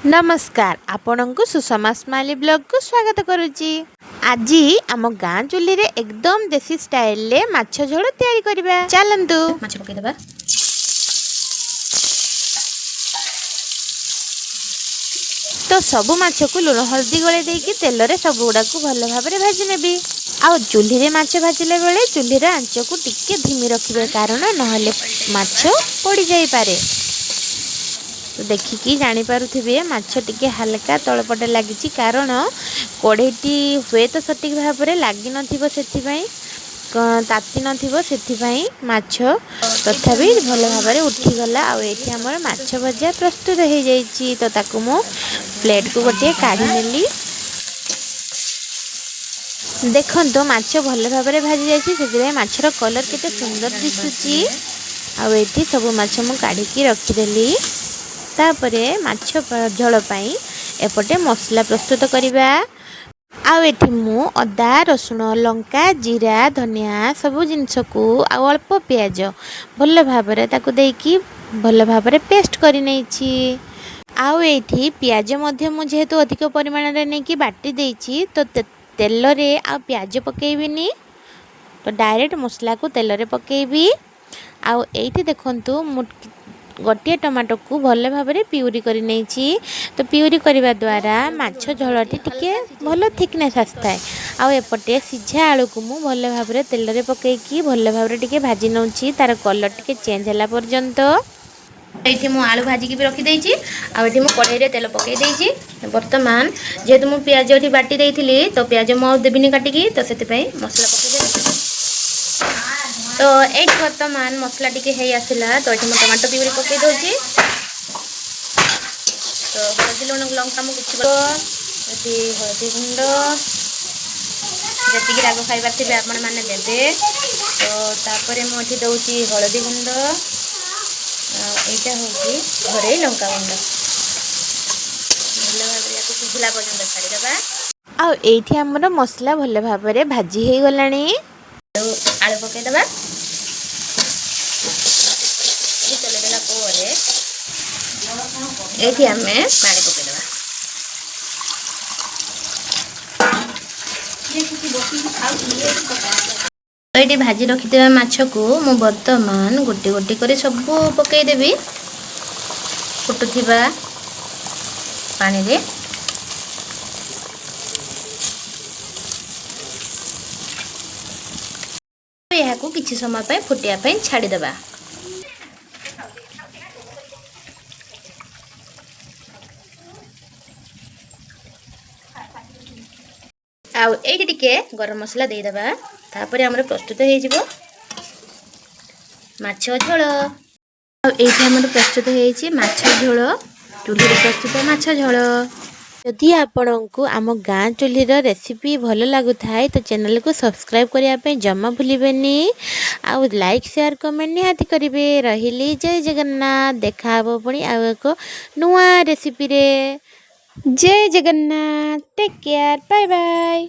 ନମସ୍କାର, ଆପଣଙ୍କୁ ସୁଷମା ସ୍ମାଇଲି ବ୍ଲଗକୁ ସ୍ୱାଗତ କରୁଛି। ଆଜି ଆମ ଗାଁ ଚୁଲିରେ ଏକଦମ ଦେଶୀ ଷ୍ଟାଇଲରେ ମାଛ ଝୋଳ ତିଆରି କରିବା। ଚାଲନ୍ତୁ। ମାଛ ପକେଇଦେବା। ତ ସବୁ ମାଛକୁ ଲୁଣ ହଳଦୀ ଗୋଳେଇ ଦେଇକି ତେଲରେ ସବୁ ଗୁଡ଼ାକୁ ଭଲ ଭାବରେ ଭାଜି ନେବି। ଆଉ ଚୁଲିରେ ମାଛ ଭାଜିଲା ବେଳେ ଚୁଲିର ଆଞ୍ଚକୁ ଟିକେ ଧିମି ରଖିବେ, କାରଣ ନହେଲେ ମାଛ ପୋଡ଼ିଯାଇପାରେ। ତ ଦେଖିକି ଜାଣିପାରୁଥିବେ, ମାଛ ଟିକେ ହାଲକା ତଳପଟେ ଲାଗିଛି, କାରଣ କଢ଼େଇଟି ହୁଏତ ସଠିକ୍ ଭାବରେ ଲାଗିନଥିବ, ସେଥିପାଇଁ ତାତି ନଥିବ। ସେଥିପାଇଁ ମାଛ ତଥାପି ଭଲ ଭାବରେ ଉଠିଗଲା। ଆଉ ଏଇଠି ଆମର ମାଛ ଭଜା ପ୍ରସ୍ତୁତ ହେଇଯାଇଛି। ତ ତାକୁ ମୁଁ ପ୍ଲେଟ୍କୁ ଗୋଟିଏ କାଢ଼ି ନେଲି। ଦେଖନ୍ତୁ, ମାଛ ଭଲ ଭାବରେ ଭାଜି ଯାଇଛି, ସେଥିପାଇଁ ମାଛର କଲର୍ କେତେ ସୁନ୍ଦର ଦିଶୁଛି। ଆଉ ଏଇଠି ସବୁ ମାଛ ମୁଁ କାଢ଼ିକି ରଖିଦେଲି। ତାପରେ ମାଛ ଝୋଳ ପାଇଁ ଏପଟେ ମସଲା ପ୍ରସ୍ତୁତ କରିବା। ଆଉ ଏଠି ମୁଁ ଅଦା, ରସୁଣ, ଲଙ୍କା, ଜିରା, ଧନିଆ ସବୁ ଜିନିଷକୁ ଆଉ ଅଳ୍ପ ପିଆଜ ଭଲ ଭାବରେ ତାକୁ ଦେଇକି ଭଲ ଭାବରେ ପେଷ୍ଟ କରି ନେଇଛି। ଆଉ ଏଇଠି ପିଆଜ ମଧ୍ୟ ମୁଁ ଯେହେତୁ ଅଧିକ ପରିମାଣରେ ନେଇକି ବାଟି ଦେଇଛି, ତ ତେଲରେ ଆଉ ପିଆଜ ପକାଇବିନି, ତ ଡାଇରେକ୍ଟ ମସଲାକୁ ତେଲରେ ପକାଇବି। ଆଉ ଏଇଠି ଦେଖନ୍ତୁ, ମୁଁ ଗୋଟିଏ ଟମାଟୋକୁ ଭଲ ଭାବରେ ପିଉରି କରି ନେଇଛି। ତ ପିଉରି କରିବା ଦ୍ୱାରା ମାଛ ଝୋଳଟି ଟିକେ ଭଲ ଥିକନେସ୍ ଆସିଥାଏ। ଆଉ ଏପଟେ ସିଝା ଆଳୁକୁ ମୁଁ ଭଲ ଭାବରେ ତେଲରେ ପକାଇକି ଭଲ ଭାବରେ ଟିକେ ଭାଜି ନେଉଛି, ତାର କଲର୍ ଟିକେ ଚେଞ୍ଜ ହେଲା ପର୍ଯ୍ୟନ୍ତ। ଏଇଠି ମୁଁ ଆଳୁ ଭାଜିକି ବି ରଖିଦେଇଛି। ଆଉ ଏଠି ମୁଁ କଢ଼େଇରେ ତେଲ ପକାଇ ଦେଇଛି। ବର୍ତ୍ତମାନ ଯେହେତୁ ମୁଁ ପିଆଜ ଏଠି ବାଟି ଦେଇଥିଲି, ତ ପିଆଜ ମୁଁ ଆଉ ଦେବିନି କାଟିକି, ତ ସେଥିପାଇଁ ମସଲା ପକାଇଦେବି। ତ ଏଇଠି ବର୍ତ୍ତମାନ ମସଲା ଟିକେ ହେଇ ଆସିଲା, ତ ଏଠି ମୁଁ ଟମାଟୋ ପିଉରି ପକାଇ ଦେଉଛି। ତ ହଳଦୀ, ଲୁଣ, ଲଙ୍କା ମୁଁ କିଛି, ଏଠି ହଳଦୀ ଗୁଣ୍ଡ, ଯେତିକି ରାଗ ଖାଇବାର ଥିବେ ଆପଣମାନେ ଦେବେ। ତ ତାପରେ ମୁଁ ଏଠି ଦେଉଛି ହଳଦୀ ଗୁଣ୍ଡ। ଏଇଟା ହେଉଛି ଘରୋଇ ଲଙ୍କା ଗୁଣ୍ଡ। ଭଲ ଭାବରେ ୟାକୁ ସିଝିଲା ପର୍ଯ୍ୟନ୍ତ ଛାଡ଼ିଦେବା। ଆଉ ଏଇଠି ଆମର ମସଲା ଭଲ ଭାବରେ ଭାଜି ହେଇଗଲାଣି। ଆଳୁ ପକାଇଦେବା। ଚଲେଇଦେଲା ପରେ ଏଇଠି ଆମେ ପାଣି ପକାଇଦେବା। ଏଇଠି ଭାଜି ରଖିଥିବା ମାଛକୁ ମୁଁ ବର୍ତ୍ତମାନ ଗୋଟି ଗୋଟି କରି ସବୁ ପକାଇଦେବି ଫୁଟୁଥିବା ପାଣିରେ। ଏହାକୁ କିଛି ସମୟ ପାଇଁ ଫୁଟିବା ପାଇଁ ଛାଡ଼ିଦେବା। ଆଉ ଏଇଠି ଟିକେ ଗରମ ମସଲା ଦେଇଦେବା। ତାପରେ ଆମର ପ୍ରସ୍ତୁତ ହେଇଯିବ ମାଛ ଝୋଳ। ଆଉ ଏଇଠି ଆମର ପ୍ରସ୍ତୁତ ହେଇଛି ମାଛ ଝୋଳ, ଚୁଲିରେ ପ୍ରସ୍ତୁତ ମାଛ ଝୋଳ। ଯଦି ଆପଣଙ୍କୁ ଆମ ଗାଁ ଚୁଲିର ରେସିପି ଭଲ ଲାଗୁଥାଏ, ତ ଚ୍ୟାନେଲକୁ ସବସ୍କ୍ରାଇବ୍ କରିବା ପାଇଁ ଜମା ଭୁଲିବେନି। ଆଉ ଲାଇକ୍, ସେୟାର, କମେଣ୍ଟ ନିହାତି କରିବେ। ରହିଲି, ଜୟ ଜଗନ୍ନାଥ। ଦେଖା ହେବ ପୁଣି ଆଉ ଏକ ନୂଆ ରେସିପିରେ। Jai Jagannath, take care, bye bye.